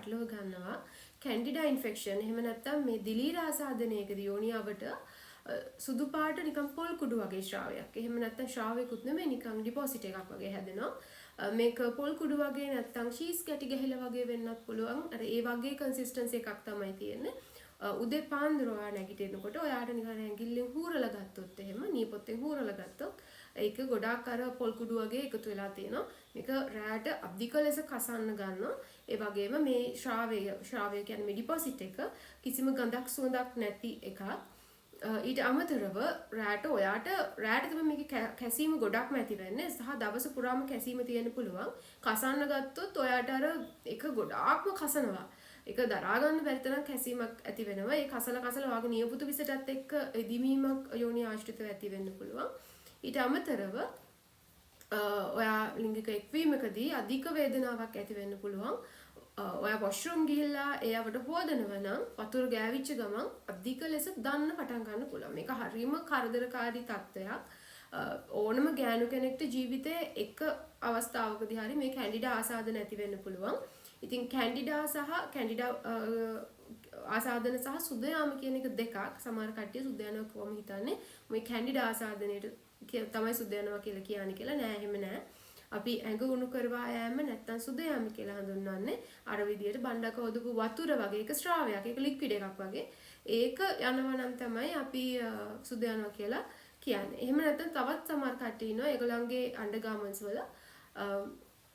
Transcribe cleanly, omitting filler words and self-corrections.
පටලව ගන්නවා. කැන්ඩිඩා ඉන්ෆෙක්ෂන් එහෙම නැත්නම් මේ දිලීර ආසාදනයකදී යෝනියවට සුදු පාට නිකන් පොල් කුඩු වගේ ශ්‍රාවයක්. එහෙම නැත්නම් ශ්‍රාවයකුත් නෙමෙයි, නිකන් ඩිපොසිට් එකක් වගේ හැදෙනවා. මේක පොල් කුඩු වගේ නැත්නම් චීස් කැටි ගැහිලා වගේ වෙන්නත් පුළුවන්. අර ඒ වගේ කන්සිස්ටන්සි එකක් තමයි තියෙන්නේ. උදේ පාන්දර ඔයා නැගිටිනකොට ඔයාට නිකන් ඇඟිල්ලෙන් හූරලා ගත්තොත් එහෙම, නියපොත්තෙන් හූරලා ගත්තොත් ඒක ගොඩාක් අර පොල් කුඩු වගේ එකතු වෙලා තියෙනවා. මේක රැට අධික ලෙස කසන්න ගන්නවා. ඒ වගේම මේ ශ්‍රාවය, ශ්‍රාවය කියන්නේ මේ ඩිපොසිට් එක කිසිම ගඳක් සුවඳක් නැති එකක්. ඊට අමතරව රැට ඔයාට රැට තමයි මේකේ කැසීම ගොඩක්ම ඇති වෙන්නේ සහ දවස පුරාම කැසීම තියෙන්න පුළුවන්. කසන්න ගත්තොත් ඔයාට අර ඒක ගොඩාක්ම කසනවා. ඒක දරා ගන්න බැරි තරම් කැසීමක් ඇති වෙනවා. ඒ කසල කසල ඔයාගේ නියපොතු පිසටත් එක්ක ඉදිමීමක් යෝනි ආශ්‍රිතව ඇති වෙන්න පුළුවන්. ඊට අමතරව ඔයා ලිංගික එක්වීමකදී අධික වේදනාවක් ඇති වෙන්න පුළුවන්. ඔයා වොෂ්රූම් ගිහිල්ලා එයාවට හෝදනවා නම් වතුර ගෑවිච්ච ගමන් අධික ලෙස දන්න පටන් ගන්න පුළුවන්. මේක හරිම කරදරකාරී තත්ත්වයක්. ඕනම ගෑනු කෙනෙක්ට ජීවිතේ එක අවස්ථාවකදී හරි මේ කැන්ඩිඩා ආසාදන ඇති වෙන්න පුළුවන්. ඉතින් කැන්ඩිඩා සහ කැන්ඩිඩා ආසාදන සහ සුද යාම කියන එක දෙකක්. සමහර කට්ටිය සුද යනවා කිව්වම හිතන්නේ මේ කැන්ඩිඩා ආසාදනයට තමයි සුද යනවා කියලා කියන්නේ කියලා. නෑ, එහෙම නෑ. අපි ඇඟ උණු කරවා යෑම නැත්තම් සුද යාම කියලා හඳුන්වන්නේ අර විදියට බණ්ඩක හොදපු වතුර වගේ එක ශ්‍රාවයක්, ඒක ලික්විඩ් එකක් වගේ. ඒක යනවා නම් තමයි අපි සුද යනවා කියලා කියන්නේ. එහෙම නැත්නම් තවත් සමහර කට්ටිය ඉන්නවා ඒගොල්ලන්ගේ අන්ඩර්ගාමන්ට්ස් වල